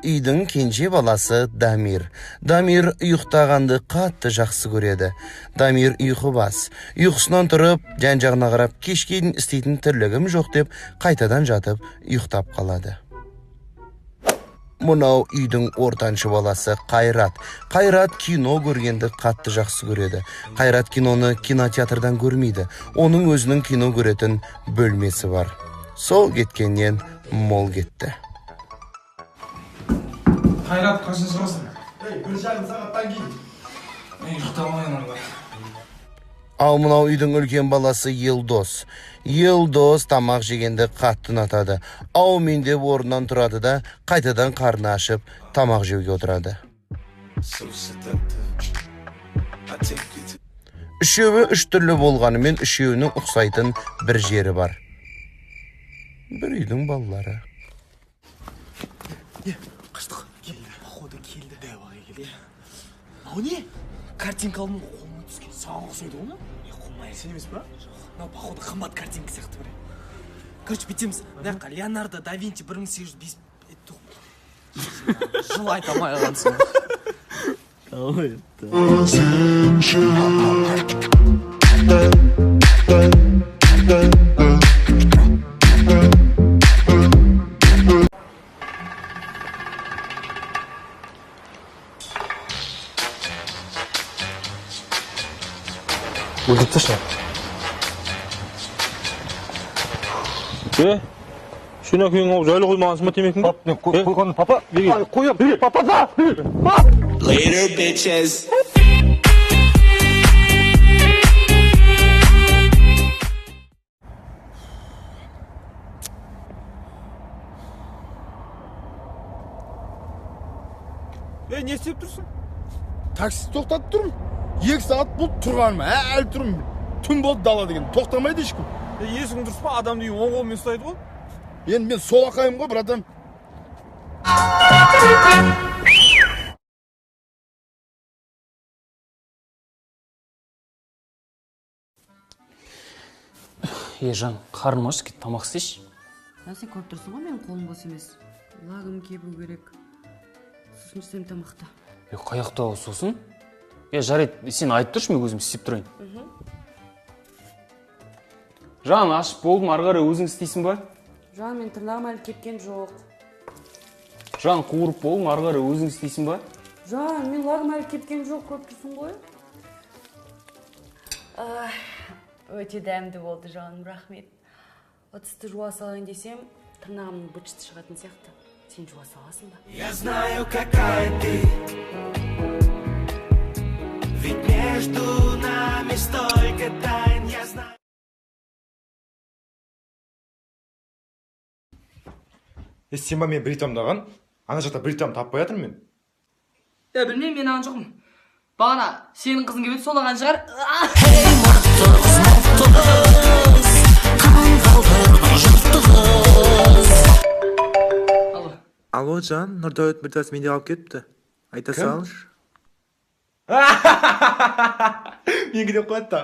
Үйдің кенже баласы Дамир. Дамир ұйықтағанды қатты жақсы көреді. Дамир ұйқы бас. Ұйқысынан тұрып, жан-жағына қарап, кешке дейін істейтін тірлігім жоқ деп қайтадан жатып ұйықтап қалады. Мынау үйдің ортаншы баласы Қайрат. Қайрат кино көргенді қатты жақсы көреді. Қайрат киноны кинотеатрдан көрмейді. Оның өзінің кино көретін бөлмесі бар. Сол кеткеннен мол кетті. Қайрат, қашан шығасың? Ей, 1,5 сағаттан кейін. Ұйықтамайын анда. Ал мынау үйдің үлкен баласы Елдос. Елдос тамақ жегенді қатты ұнатады. Аумин деп орнынан тұрады да, қайтадан қарны ашып тамақ жеуге отырады. Үшеуі үш түрлі болғанымен үшеуінің ұқсайтын бір жері бар. Бір үйдің балалары. Қаштық. Келді. Походу келді. Давай келді. Мынау не? Картинка алдым ғой, қолыма түскен. Саған ұқсайды ғой мынау? Е, қомай. Сен емес па? Жоқ. Мынау походу қымбат картинка сияқты бір. Короче, бүйтеміз. Мына жаққа Леонардо да Винчи 1805 жыл айта алмай қалғансың. Өлтіріп тасташы. Е, сен әкең алып жайлы қоймағансың ба темекіңді? Пап, мен қойған, папа. Ай, қоям, папа да. Later, bitches. Е, не істеп тұрсың? Такси тоқтатып тұрмын. 2 сағат болды тұрғаныма, әлі тұрмын. Түн болды дала деген, тоқтамайды ешкім. Е, есің дұрыс па? Адам деген оң қолмен ұстайды ғой. Енді мен солақайым ғой, братан. Е, жан, қарным аш, кет тамақ істеші. Сен көріп тұрсың ғой, менің қолым бос емес. Лагым кебу керек. Сосын істеймін тамақты. Е, қаяқта сосын? Е, жарайды, сен айтып тұршы, мен өзім істеп тұрайын. Жан, ашып болдым, ары қарай өзің істейсің ба? Жан, мен тырнағым әлі кепкен жоқ. Жан, қуырып болдым, ары қарай өзің істейсің ба? Жан, мен лагым әлі кепкен жоқ, көріп тұрсың ғой. Өте дәмді болды, жаным, рахмет. Ыдысты жуа салайын десем, тырнағымның быт-шыты шығатын сияқты. Сен жуа саласың ба? Я знаю, какая ты. Ведь между нами столько тайн, я знаю. Е, сен ба мен бритвамды алған? Ана жақта бритвамды таппай жатырмын мен. Е, білмеймін, мен алған жоқпын. Бағана сенің қызың келіп еді, сол алған шығар. Алло. Алло, жан, Нұрдәулет бритвасын менде қалып кетіпті. Айта салыңызшы. Менікі деп қояды да.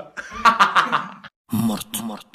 Мұрт, мұрт.